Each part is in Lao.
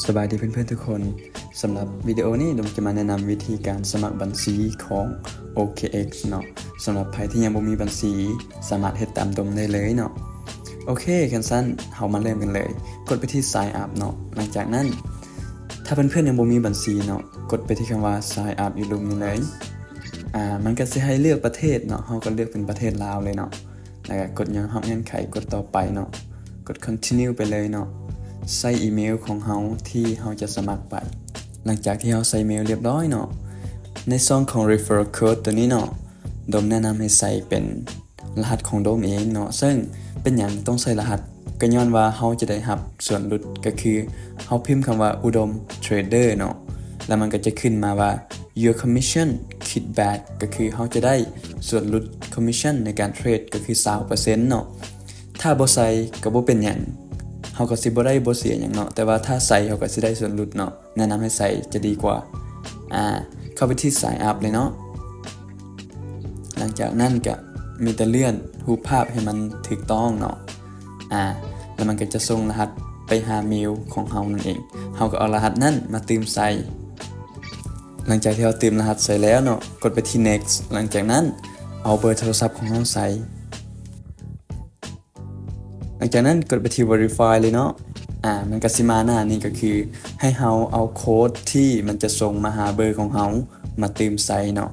ສະບາຍດີເພື່ອນໆທຸກຄົນ. ສຳລັບວິດີໂອນີ້ ດົມຈະມາແນະນຳວິທີການສະໝັກບັນຊີຂອງ ໂອເຄເອັກ ເນາະ. ສຳລັບໃຜທີ່ຍັງບໍ່ມີບັນຊີ ສາມາດເຮັດຕາມດົມໄດ້ເລີຍເນາະ. ໂອເຄ ຄັນຊັ້ນເຮົາມາເລີ່ມກັນເລີຍ. ກົດໄປທີ່ Sign Up ເນາະ. ຫຼັງຈາກນັ້ນ ຖ້າເພື່ອນໆຍັງບໍ່ມີບັນຊີເນາະ, ກົດໄປທີ່ຄຳວ່າ Sign Up ຢູ່ລຸ່ມນີ້ເລີຍ. ອາ ມັນກໍຊິໃຫ້ເລືອກປະເທດເນາະ, ເຮົາກໍເລືອກເປັນປະເທດລາວເລີຍເນາະ. ແລ້ວກໍກົດຍອມຮັບເງື່ອນໄຂ, ກົດຕໍ່ໄປເນາະ, ກົດ Continue ໄປເລີຍເນາະ. ໃສ່ອີເມວຂອງເຮົາທີ່ເຮົາຈະສະໝັກໄປ. ຫຼັງຈາກທີ່ເຮົາໃສ່ເມວລຽບຮ້ອຍເນາະ, ໃນຊ່ອງຂອງ Referral Code ຕົວນີ້ເນາະ, ດົມແນະນຳໃຫ້ໃສ່ເປັນລະຫັດຂອງດົມເອງເນາະ. ເຊິ່ງເປັນຫຍັງຕ້ອງໃສ່ລະຫັດ? ກໍຍ້ອນວ່າເຮົາຈະໄດ້ຮັບສ່ວນຫຼຸດ, ກໍຄືເຮົາພິມຄຳວ່າ Udom Trader ເນາະ, ແລ້ວມັນກໍຈະຂຶ້ນມາວ່າ Your commission kickback ກໍຄືເຮົາຈະໄດ້ສ່ວນຫຼຸດ commission ໃນການເທຣດ ກໍຄື ຊາວເປີເຊັນ ເນາະ. ຖ້າບໍ່ໃສ່ກໍບໍ່ເປັນຫຍັງ, ເຮົາກໍຊິບໍ່ໄດ້ບໍ່ເສຍຫຍັງເນາະ, ແຕ່ວ່າຖ້າໃສ່ເຮົາກໍຊິໄດ້ສ່ວນຫຼຸດເນາະ. ແນະນຳໃຫ້ໃສ່ຈະດີກວ່າ. ອາ ເຂົ້າໄປທີ່ Sign Up ເລີຍເນາະ. ຫຼັງຈາກນັ້ນກໍມີແຕ່ເລື່ອນຮູບພາບໃຫ້ມັນຖືກຕ້ອງເນາະ. ອາ ແລ້ວມັນກໍຈະສົ່ງລະຫັດໄປຫາເມວຂອງເຮົານັ້ນເອງ. ເຮົາກໍເອົາລະຫັດນັ້ນມາຕື່ມໃສ່. ຫຼັງຈາກທີ່ເຮົາຕື່ມລະຫັດໃສ່ແລ້ວເນາະ, ກົດໄປທີ່ Next. ຫຼັງຈາກນັ້ນເອົາເບີໂທລະສັບຂອງເຮົາໃສ່. ຫຼັງຈາກນັ້ນກົດໄປທີ່ Verify ເລີຍເນາະ. ອາ ມັນກໍຊິມາໜ້ານີ້, ກໍຄືໃຫ້ເຮົາເອົາໂຄດທີ່ມັນຈະສົ່ງມາຫາເບີຂອງເຮົາມາຕື່ມໃສ່ເນາະ.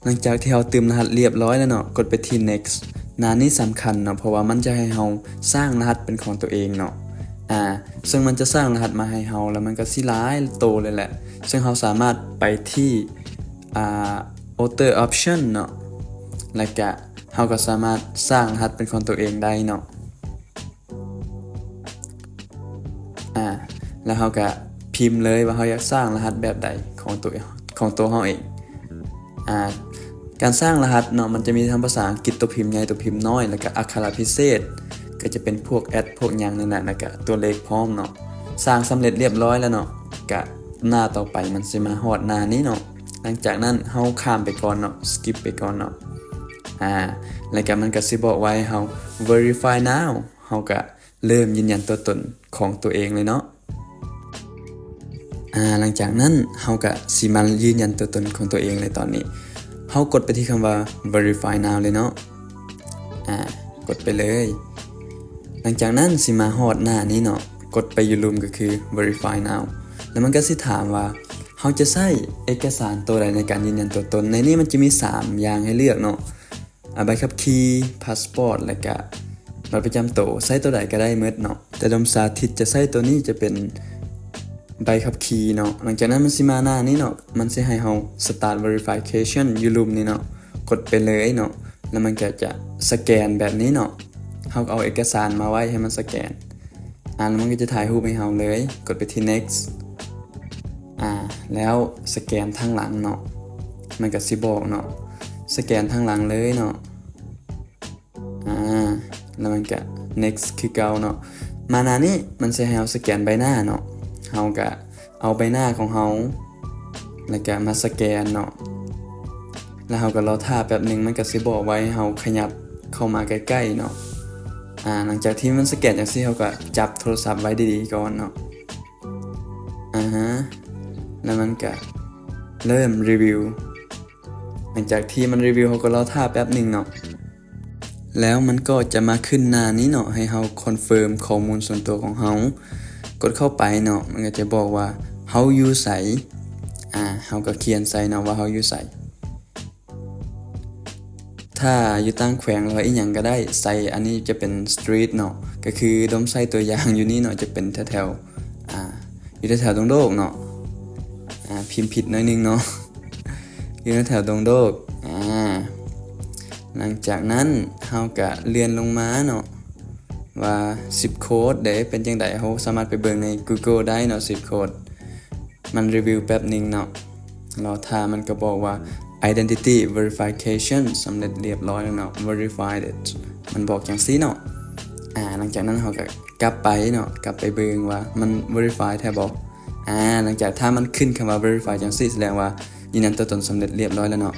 ຫຼັງຈາກທີ່ເຮົາຕື່ມລະຫັດລຽບຮ້ອຍແລ້ວເນາະ, ກົດໄປທີ່ Next. ໜ້ານີ້ສຳຄັນເນາະ, ເພາະວ່າມັນຈະໃຫ້ເຮົາສ້າງລະຫັດເປັນຂອງຕົວເອງເນາະ. ອາ ເຊິ່ງມັນຈະສ້າງລະຫັດມາໃຫ້ເຮົາ, ແລ້ວມັນກໍຊິຫຼາຍໂຕເລີຍແຫຼະ. ເຊິ່ງເຮົາສາມາດໄປທີ່ ອາ Other Option ເນາະ, ແລ້ວກະເຮົາກໍສາມາດສ້າງລະຫັດເປັນຂອງຕົວເອງໄດ້ເນາະ. ອາ ແລ້ວເຮົາກະພິມເລີຍວ່າເຮົາຢາກສ້າງລະຫັດແບບໃດຂອງຕົວ ຂອງຕົວເຮົາເອງ. ອາ ການສ້າງລະຫັດເນາະ, ມັນຈະມີທັງພາສາອັງກິດຕົວພິມໃຫຍ່, ຕົວພິມນ້ອຍ, ແລ້ວກະອັກຂະລະພິເສດ, ກໍຈະເປັນພວກແອັດພວກຫຍັງນີ້ແຫຼະ, ແລ້ວກະຕົວເລກພ້ອມເນາະ. ສ້າງສຳເລັດລຽບຮ້ອຍແລ້ວເນາະ, ກະໜ້າຕໍ່ໄປມັນຊິມາຮອດໜ້ານີ້ເນາະ. ຫຼັງຈາກນັ້ນເຮົາຂ້າມໄປກ່ອນເນາະ, skip ໄປກ່ອນເນາະ. ອາ ແລ້ວກະມັນກະຊິບອກວ່າໃຫ້ເຮົາ Verify Now. ເຮົາກະເລີ່ມຢືນຢັນຕົວຕົນຂອງຕົວເອງເລີຍເນາະ. ອາ ຫຼັງຈາກນັ້ນເຮົາກະຊິມາຢືນຢັນຕົວຕົນຂອງຕົວເອງເລີຍ. ຕອນນີ້ເຮົາກົດໄປທີ່ຄຳວ່າ Verify Now ເລີຍເນາະ. ອາ ກົດໄປເລີຍ. ຫຼັງຈາກນັ້ນຊິມາຮອດໜ້ານີ້ເນາະ, ກົດໄປຢູ່ລຸ່ມກໍຄື Verify Now. ແລ້ວມັນກໍຊິຖາມວ່າເຮົາຈະໃຊ້ເອກະສານໂຕໃດໃນການຢືນຢັນຕົວຕົນ. ໃນນີ້ມັນຈະມີສາມຢ່າງໃຫ້ເລືອກເນາະ. ອາ ໃບຂັບຂີ່, ພາສປອດ ແລ້ວກະບັດປະຈຳໂຕ, ໃຊ້ໂຕໃດກໍໄດ້ໝົດເນາະ, ແຕ່ດົມສາທິດຈະໃຊ້ໂຕນີ້ ຈະເປັນໃບຂັບຂີ່ເນາະ. ຫຼັງຈາກນັ້ນມັນຊິມາໜ້ານີ້ເນາະ, ມັນຊິໃຫ້ເຮົາ Start Verification ຢູ່ລຸ່ມນີ້ເນາະ, ກົດໄປເລີຍເນາະ. ແລ້ວມັນກໍຈະສະແກນແບບນີ້ເນາະ, ເຮົາກໍເອົາເອກະສານມາໄວ້ໃຫ້ມັນສະແກນ. ອາ ແລ້ວມັນກໍຈະຖ່າຍຮູບໃຫ້ເຮົາເລີຍ, ກົດໄປທີ່ Next. ອາ ແລ້ວສະແກນທາງຫຼັງເນາະ, ມັນກໍຊິບອກເນາະ, ສະແກນທາງຫຼັງເລີຍເນາະ. ອາ ແລ້ວມັນກະ Next ຄືເກົ່າເນາະ. ມາໜ້ານີ້ມັນຊິໃຫ້ເຮົາສະແກນໃບໜ້າເນາະ, ເຮົາກະເອົາໃບໜ້າຂອງເຮົາ ແລ້ວກະມາສະແກນເນາະ. ແລ້ວເຮົາກະລໍຖ້າແປັບໜຶ່ງ, ມັນກະຊິບອກວ່າໃຫ້ເຮົາຂະຫຍັບເຂົ້າມາໃກ້ໆເນາະ. ອາ ຫຼັງຈາກທີ່ມັນສະແກນຈັ່ງຊີ້, ເຮົາກະຈັບໂທລະສັບໄວ້ດີໆກ່ອນເນາະ. ອາຮະ ແລ້ວມັນກະເລີ່ມຣີວິວ. ຫຼັງຈາກທີ່ມັນຣີວິວ, ເຮົາກໍລໍຖ້າແປັບໜຶ່ງເນາະ. ແລ້ວມັນກໍຈະມາຂຶ້ນໜ້ານີ້ເນາະ, ໃຫ້ເຮົາຄອນເຟີມຂໍ້ມູນສ່ວນຕົວຂອງເຮົາ. ກົດເຂົ້າໄປເນາະ, ມັນກໍຈະບອກວ່າເຮົາຢູ່ໃສ. ອາ ເຮົາກໍຂຽນໃສ່ເນາະວ່າເຮົາຢູ່ໃສ. ຖ້າຢູ່ຕ່າງແຂວງ ຫຼືວ່າອີ່ຫຍັງກໍໄດ້, ໃສ່ ອັນນີ້ຈະເປັນ street ເນາະ, ກໍຄືດົມໃສ່ຕົວຢ່າງຢູ່ນີ້ເນາະ, ຈະເປັນແຖວໆ ອາ ຢູ່ແຖວໆດົງໂດກເນາະ. ອາ ພິມຜິດໜ້ອຍໜຶ່ງເນາະ, ຢູ່ແຖວໆດົງໂດກ. ອາ ຫຼັງຈາກນັ້ນເຮົາກະເລື່ອນລົງມາເນາະ ວ່າ zip code ເດ້ ເປັນຈັ່ງໃດ, ເຮົາສາມາດໄປເບິ່ງໃນ Google ໄດ້ເນາະ zip code. ມັນຣີວິວແປັບໜຶ່ງເນາະ, ລໍຖ້າ. ມັນກໍບອກວ່າ Identity Verification ສຳເລັດລຽບຮ້ອຍແລ້ວເນາະ, Verified it ມັນບອກຈັ່ງຊີ້ເນາະ. ອາ ຫຼັງຈາກນັ້ນເຮົາກໍກັບໄປເນາະ, ກັບໄປເບິ່ງວ່າມັນ Verify ແທ້ບໍ່. ອາ ຫຼັງຈາກຖ້າມັນຂຶ້ນຄຳວ່າ Verify ຈັ່ງຊີ້, ສະແດງວ່າຢືນຢັນຕົວຕົນສຳເລັດລຽບຮ້ອຍແລ້ວເນາະ.